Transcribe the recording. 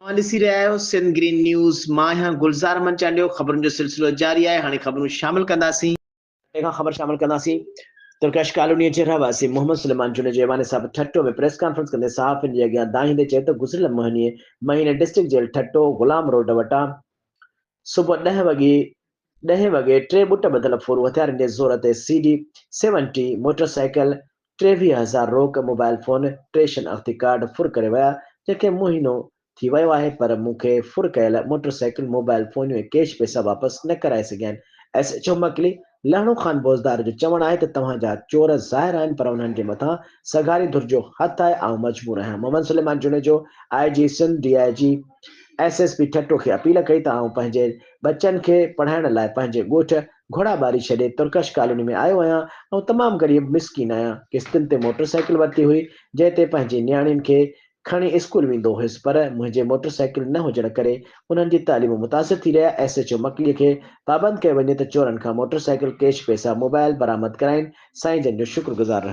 اوهان ڏسي رهيا آهيو سنڌ گرين نيوز، مان آهيان گلزار احمد چانڊيو، خبرن جو سلسلو جاري آهي، هاڻي خبرون شامل ڪنداسين. ٺٽي کان خبر شامل ڪنداسين، ترڪش ڪالوني جي رهواسي محمد سليمان جوڻيجو ايوان صاحب ٺٽو ۾ پريس ڪانفرنس ڪندي صحافين جي اڳيان دانهيندي چيو ته گذريل مهيني مهيني ڊسٽرڪٽ جيل ٺٽو غلام روڊ وٽان صبح ڏهه وڳي ڏهين وڳي ٽي ٻٽ ٻڌل ڦورو هٿيارن جي زور تي C D seventy motor cycle, 23,000 روڪ، موبائل فون، ٽي شناختي ڪارڊ ڦر ڪري ويا، جنهن کي مهينو ٿي ويو آهي پر مون کي ڦر ڪيل موٽر سائيڪل، موبائل فونيون ۽ ڪيش پئسا واپس نه ڪرائي سگهيا آهن. S H O Makli Lahno Khan Bozdar جو چوڻ آهي ته توهان جا چور ظاهر آهن پر انهن جي مٿان سگهاري ڌر جو هٿ آهي، آئون مجبور آهيان. Muhammad Suleman Junejo I G Sindh, D I G, S S P Thatta کي اپيل ڪئي ته آئون پنهنجي ٻچن کي پڙهائڻ لاء پنهنجي ڳوٺ گهوڙا ٻاري ڇڏي ترڪش ڪالوني ۾ آيو آهيان، آئون تمام غريب مسڪين آهيان، قسطن تي موٽر سائيڪل ورتي هئي جنهن تي پنهنجي نياڻين کي کڻي اسڪول ويندو هيس پر منهنجي موٽر سائيڪل نه هجڻ ڪري انهن جي تعليم متاثر ٿي رهي، ايس ايڇ او مڪلي کي پابند ڪيو وڃي ته چورن کان موٽر سائيڪل، ڪيش پئسا، موبائل برآمد ڪرائين، سائين جن جو شڪر گذار رهندس.